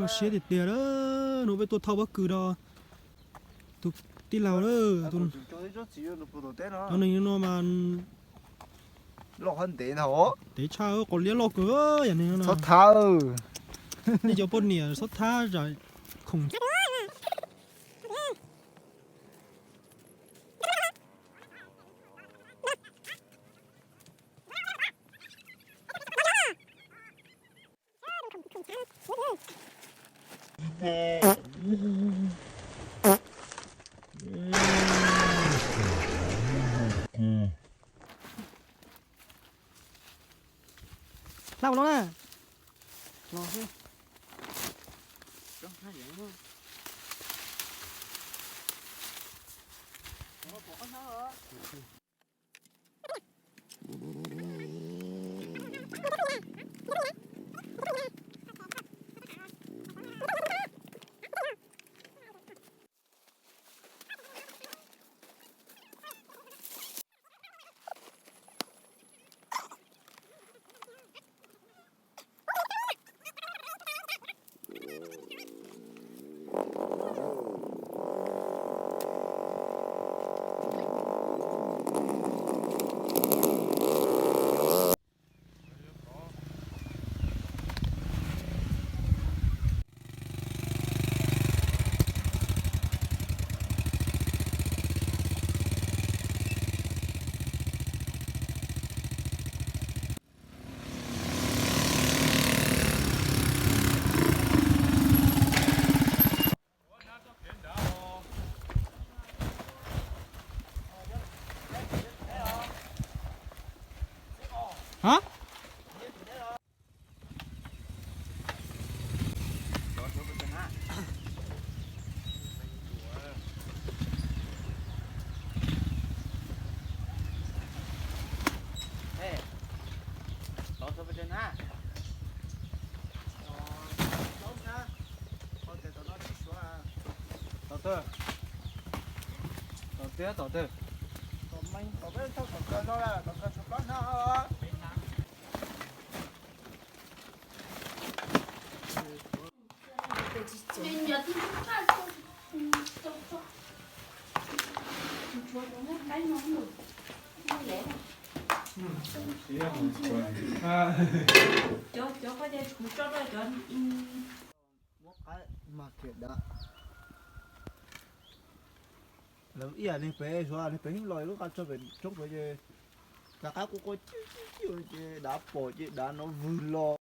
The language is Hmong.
Siab tiag tiag na, no peb tuaj thauj pob kws rau tus tij laug na. Cov neeg no mas loj ntev ntag, ntev tshaj, qos liab loj kawg yam neeg no. Nej cov poj niam txhob thab zam khoom. Hlab los na. Los xwb. Hab. Tom twg? Tom twg? Tom twg? Tom meej, tom peb thauj tom kawg no, tom kawg tshuav plaub hnab. Muab qaib mag kiag dav. Lawv ib yam neeg pem, suav neeg pem los lub qab tso pem roob pem ces rov qab quaj quaj ciu ciu ciu ces dav pom ces dav no vwg los.